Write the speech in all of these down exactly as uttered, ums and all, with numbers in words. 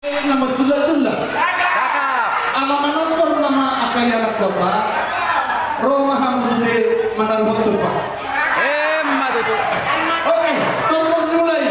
Na martula-tula. Ala manonton nama angka ianakhonta. Ro ma hamu sude mandalohon turpuk. Emma tutu. Oke, tonton mulai.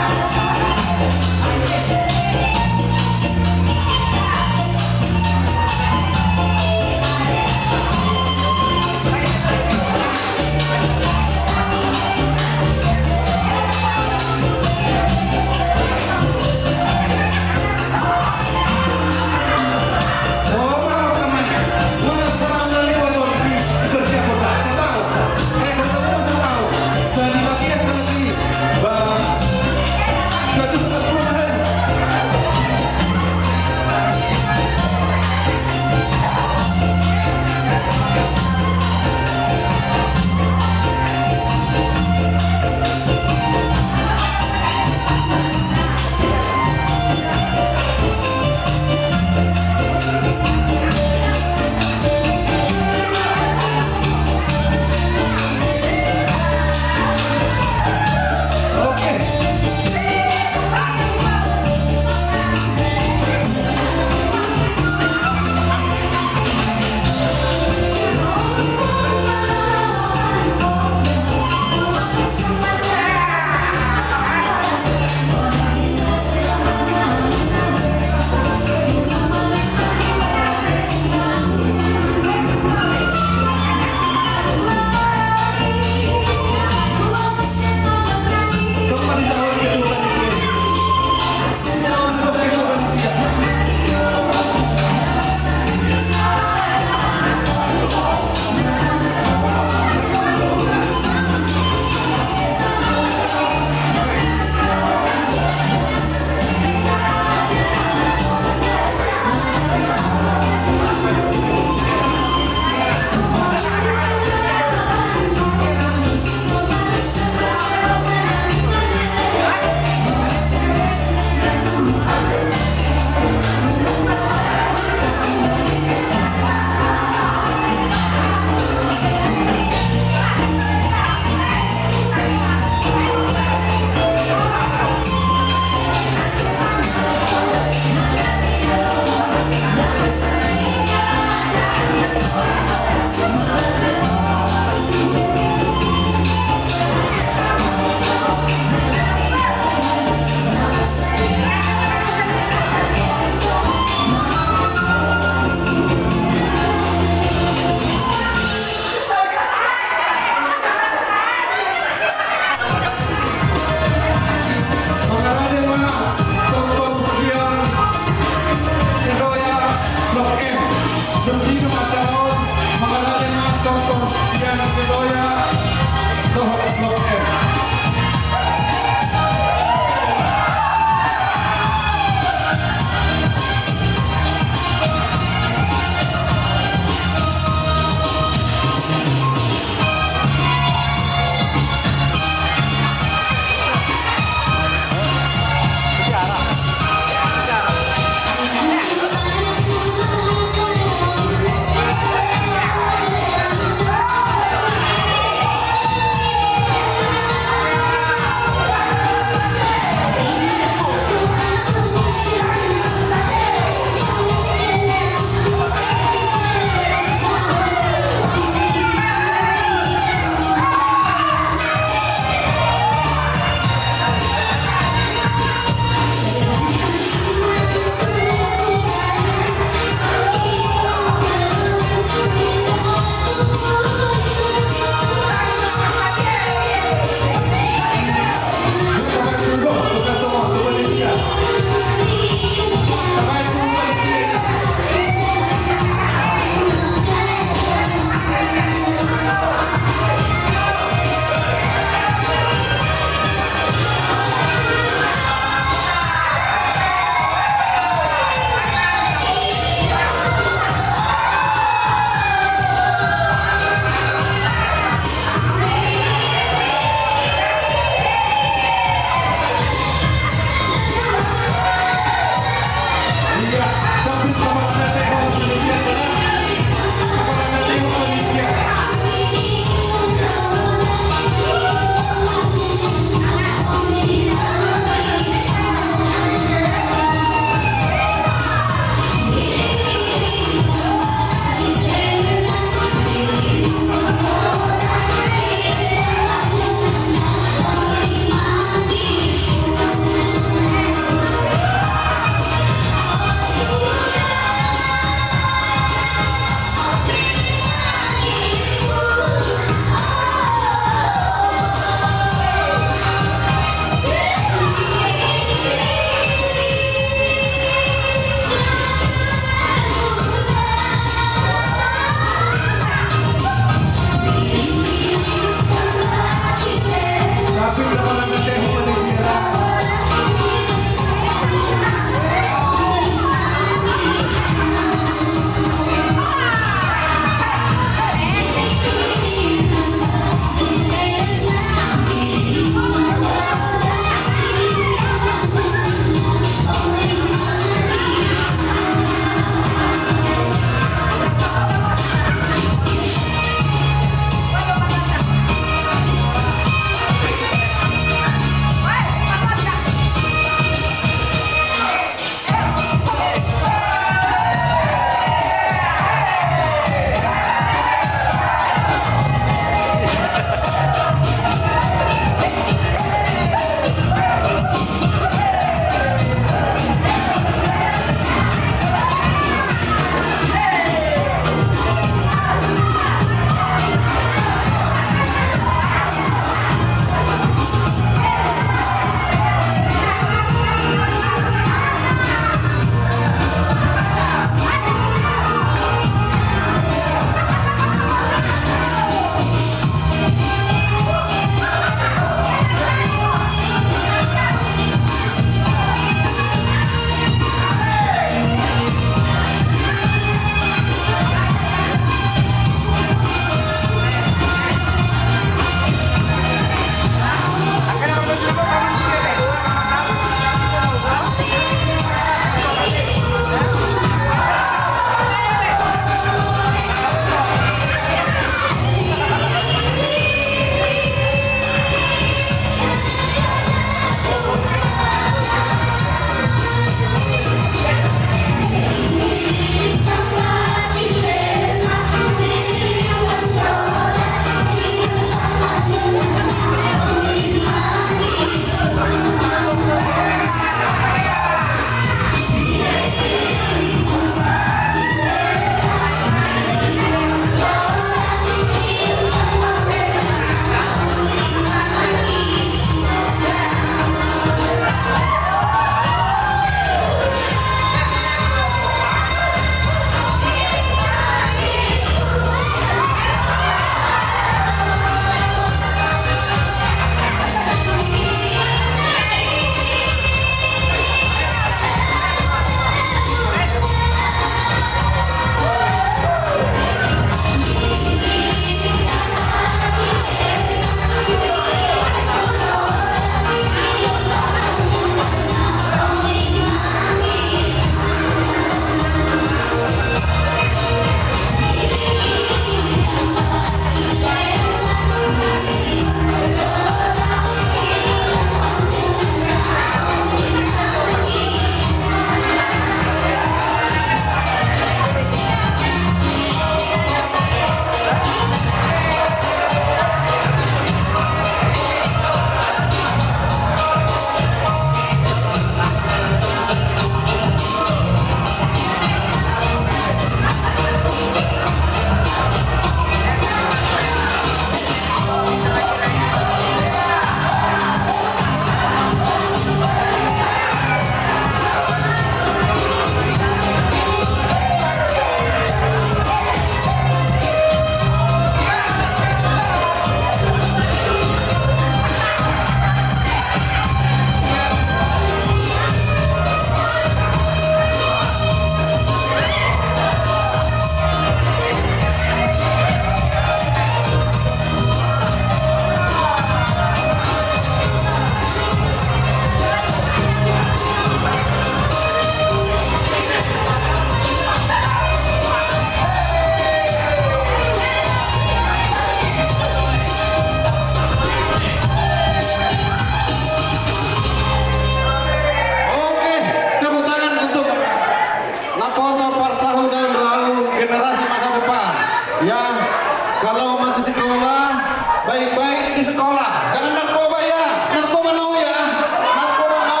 Di sekolah, jangan narkoba ya, narkoba no ya, narkoba no.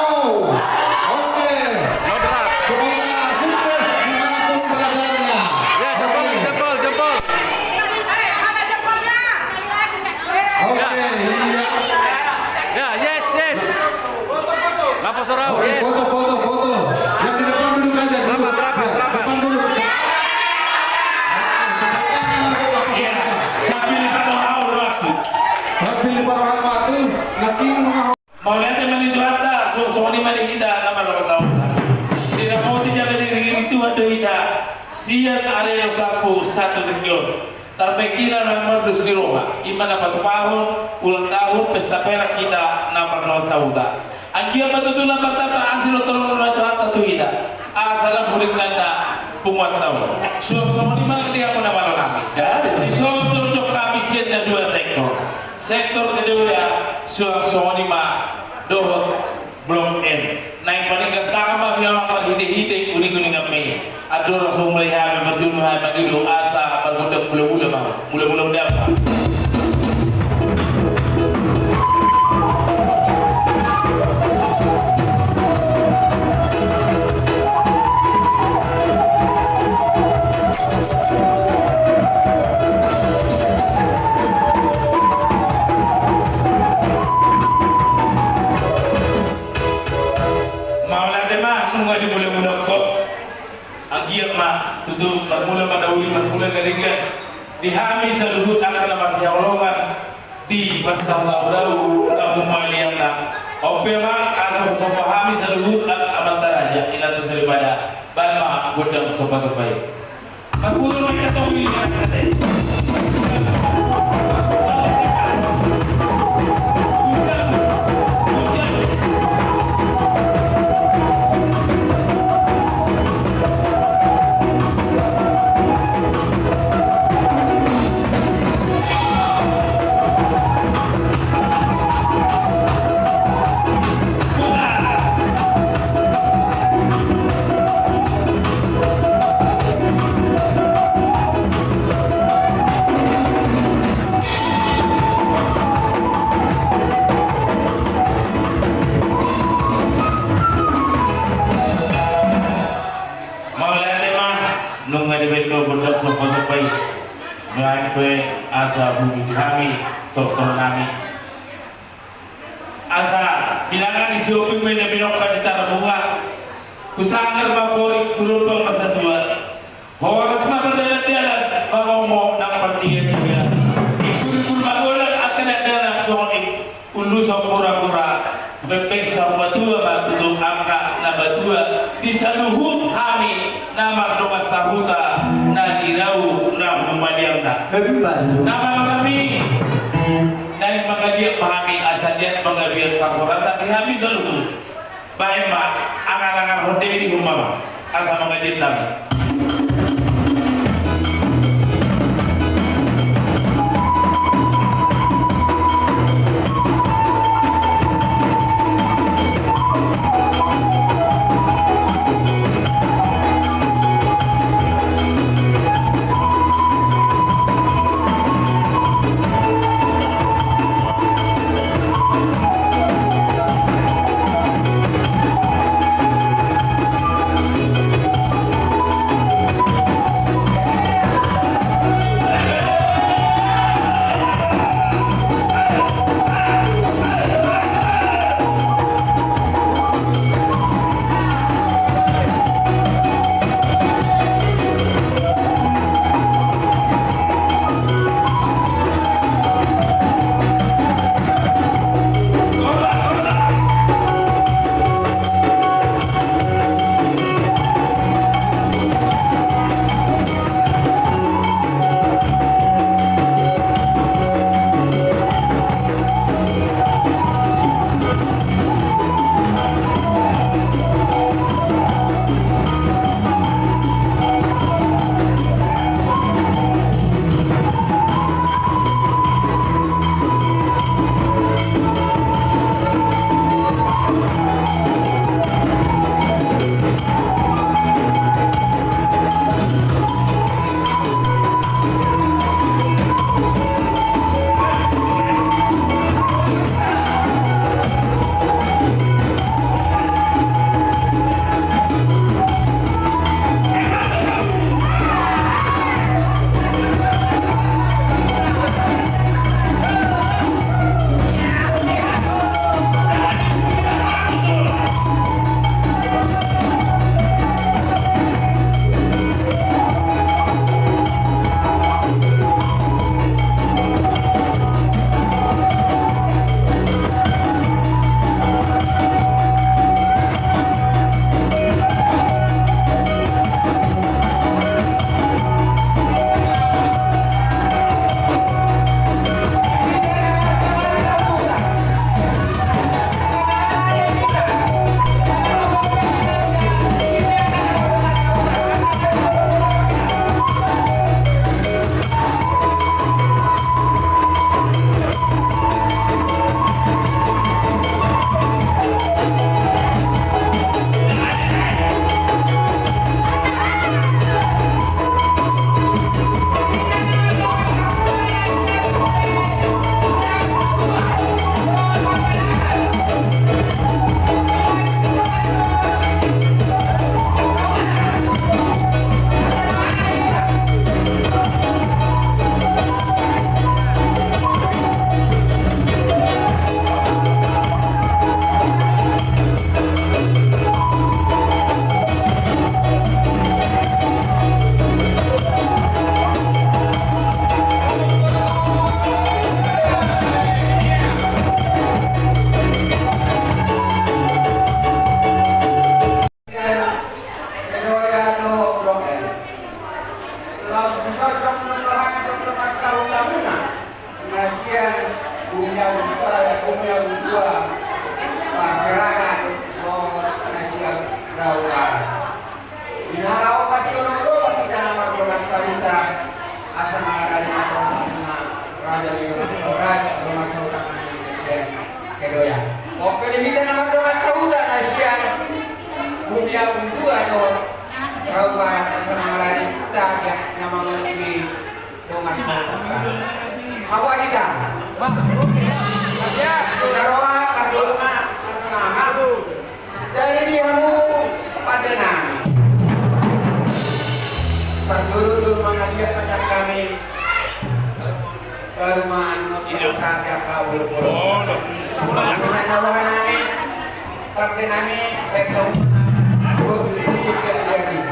Oke. Semoga sukses dimanapun belajarnya. Ya, jempol, oke, jempol, jempol. Oke, iya. Ya, yes, yes. Lapo sorau, oke, yes. Foto, foto, foto. Yang di depan duduk aja, duduk. Rapat, rapat, ya, rapat. Depan dulu. Iya, sambil kita mau waktu. Sambil kita mau waktu, nanti mau. Mauliate ma di Tuhanta, so, songon i ma di hita na mardongan sahuta. Diramoti jala diiringiring Tuhan do hita sian ari on sampu saat tingki on. Tarbaen hita na mardos ni roha, i ma na patupahon ulang tahun pesta perak hita na mardongan sahuta. Anggiat ma tutu na martamba asi dohot holong ni Tuhanta tu hita. Asa lam hudengganna punguanta on. Suang songon i ma di hamu na malo nami. Dison jongjong hami sian na dua sektor. Sektor kedua, suang songon i ma dohot Blok M. Naeng paninggangkon ma hami marhitehite uninguninganmi. Andorang so mulai hami marjolo, hami mangido asa margondang mulamula ma. Mulamula ma. Mauliate ma, nunga dimulamulahon. Anggiat ma tutu marmula ma na uli, marmula na denggan di hami saluhut angka na marsihaholongan di pesta ulang tahun na humaliangna. On pe ma asa husomba hami saluhut angka amanta raja, inanta soripada, baen ma gondang sombasomba i. Marmula ma hita tong di. Mauliate ma, nunga dibaen ho gondang sombasomba i. Nuaeng pe asa huhuti hami tongtong nami. Asa binanga ni Sihombing ma na binongkak di Tarabunga. Husanggar ma porik, tu lombang ma satua. Horas ma mardalandalan, mangomo nang martigatiga. Imburimbur ma golang angka dakdanak songon i. Ulos purapura, sebentar saur matua ma tutu angka na matua di saluhut hami na mardongan sahuta na di rau na humaliangna. Na malo nami, naeng mangaliat ma hami asa liat mangaliat parhorasan di hami saluhut. Baen ma, angalangan hondei di homa ma, asa mangaliat hami. Bumi Agung Dua, Bumi Agung Dua, parserangan dohot na sian Rau Barat. Di na laho pajonok do hita na mardongan sahuta, asa mangalari ma dongan na raja ni dongan sahuta, dongan sahuta na sian Kedoya. Oke, di hita na mardongan sahuta na sian Bumi Agung Dua dohot Rau Barat, asa mangalari hita na mangalari. Dongan sahuta. Awa hita. Hita roha, hita roha. Jadi di hamu pande nami. Parjolo do mangaliat pacar kami. Baru ma anu, saja kau. Mana roha nami. Pande nami, baik dong. Gue beli musik ya, jadi.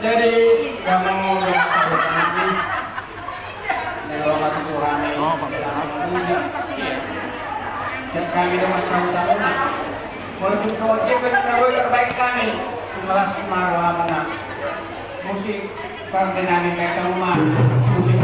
Jadi, kamu yang satu kami, yang bawa satu kami, dan kami dengan satu tamu, walaupun sawat dia benar terbaik kami, malas marah mana. Musik, partai nami, baik kamu mah, musik.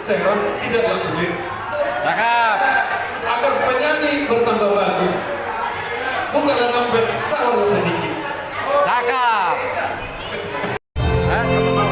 Serang tidaklah pelit. Cakep. Agar penyanyi bertambah bagus, bukalah dompet seorang sedikit. Cakep. Hah?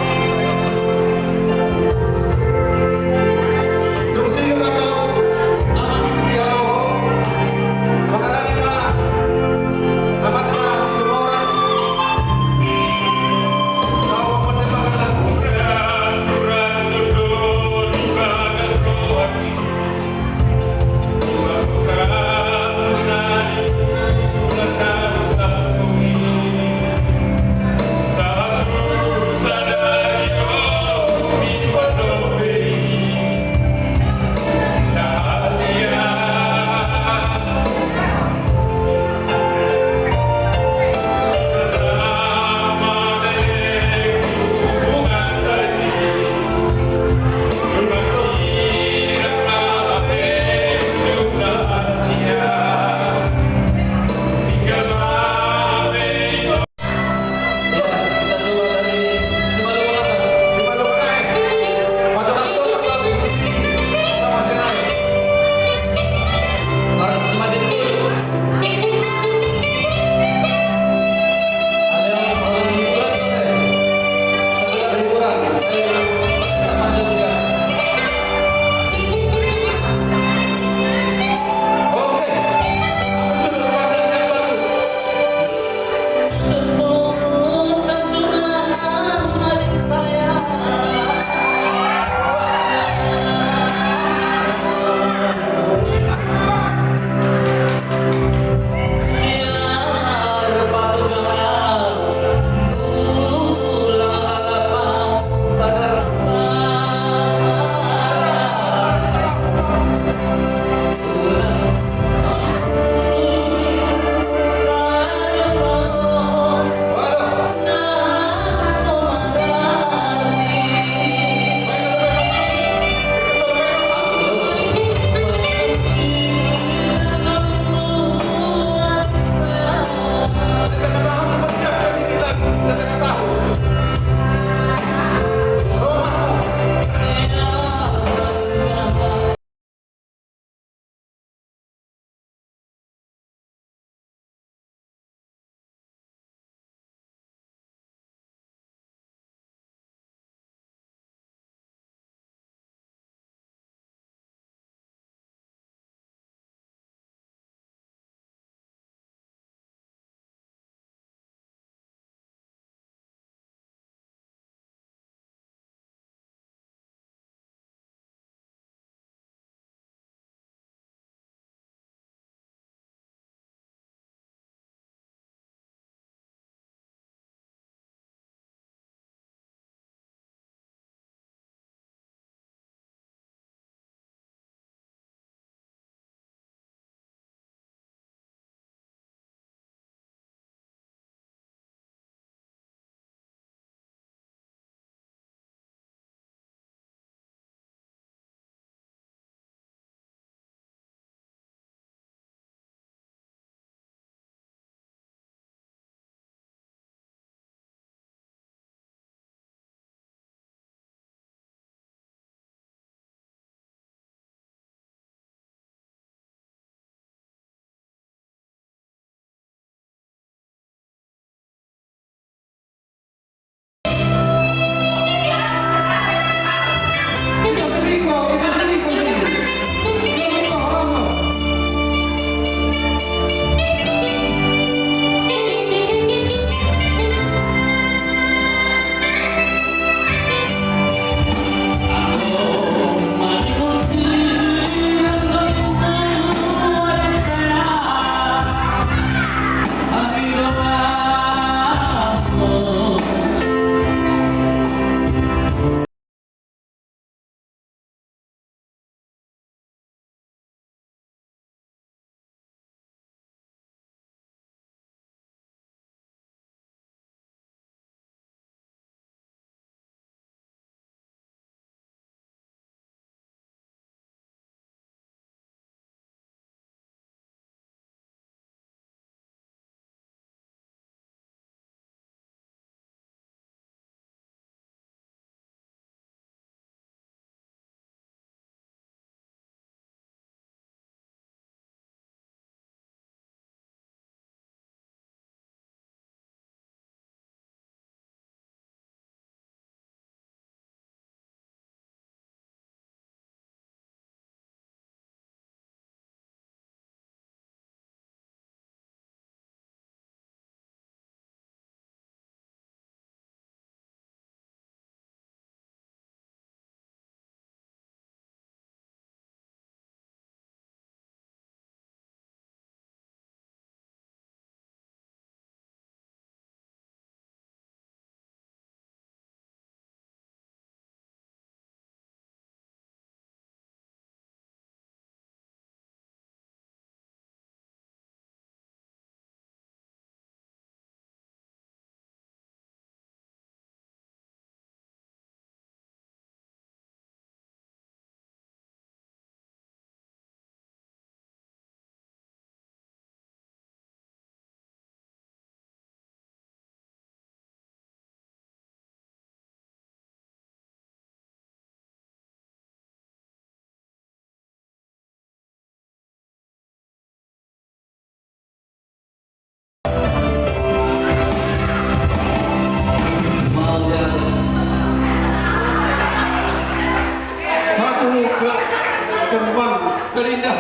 terindah.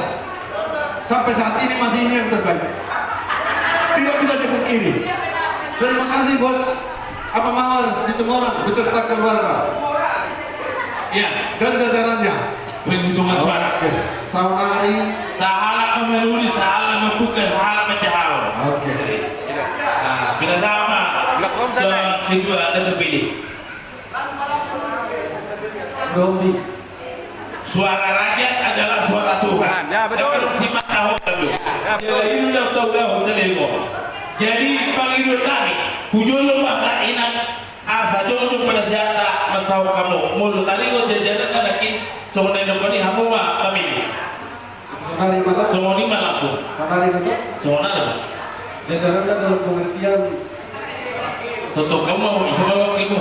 Sampai saat ini masih ini yang terbaik. Tidak bisa dipungkiri. Terima kasih buat Apa Mawar Situmorang beserta keluarga. Ya. Dan jajarannya. Penghitungan suara. Oke. Saonari. Sahalak na manuli, sahalak na mambuka, sahalak manjahahon. Oke. Nah, pinasahat ma. Belakang sana. Ketua anda terpilih. Robi. Suara rakyat adalah suara Tuhan. Nah, ya, betul. Kan si mata hotel tu. Ya, betul. Jadi, ini udah tahu dah hotel ini kok. Jadi, pangidoan nami, hujolo ma hita inang, asa jongjong panasehata, mansai hamu. Molo taringot jajaran na nangkin, songon na nidok ni hamu ma, pamili. Saonari ma. Songon i ma langsung. Saonari ma. Saonari ma. Jajaran na dalam pengertian. Totop hamu ma, ise ma wakilmu?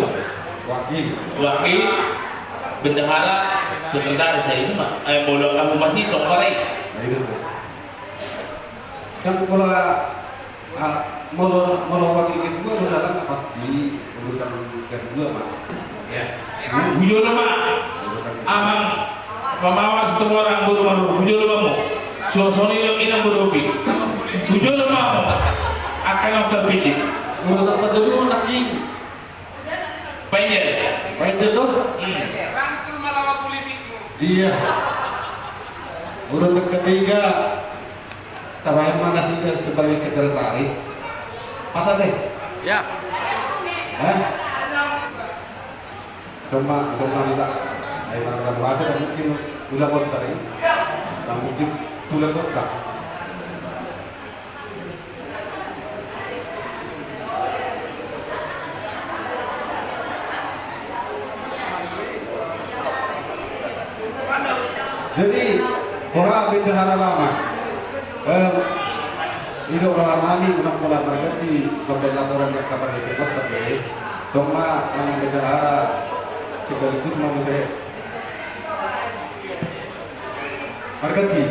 Wakil. Wakil, bendahara, sekretaris, ya itu ma. Eh, molo hamu masih tong parai. Nah, itu. Dan pola Ah, molo, molo wakil ketua, molo dalan na pasti urutan ketua ma. Ya. Hujolo ma. Urutan ketua. Amang Pamawar Situmorang boru Marhur, hujolo ma hamu. Suang songon i do inang boru Opi. Hujolo ma hamu. Angka na terpilih. Urutan patolu nangkin. Painjal. Painjal do? Hmm. Iya. Urutan ketiga. Tabaen ma nasida sebagai sekretaris. Pas ate? Ya. Hah? Sama, sama kita. Ayo, mana ada berapa, dan mungkin tulang kota ini. Dan mungkin tulang kota. Jadi, boha bendahara lama. Eh, ido roha nami unang pola marganti, bagai laporan yang kabar itu kota be. Tong ma, amang bendahara, sekaligus ma muse. Marganti.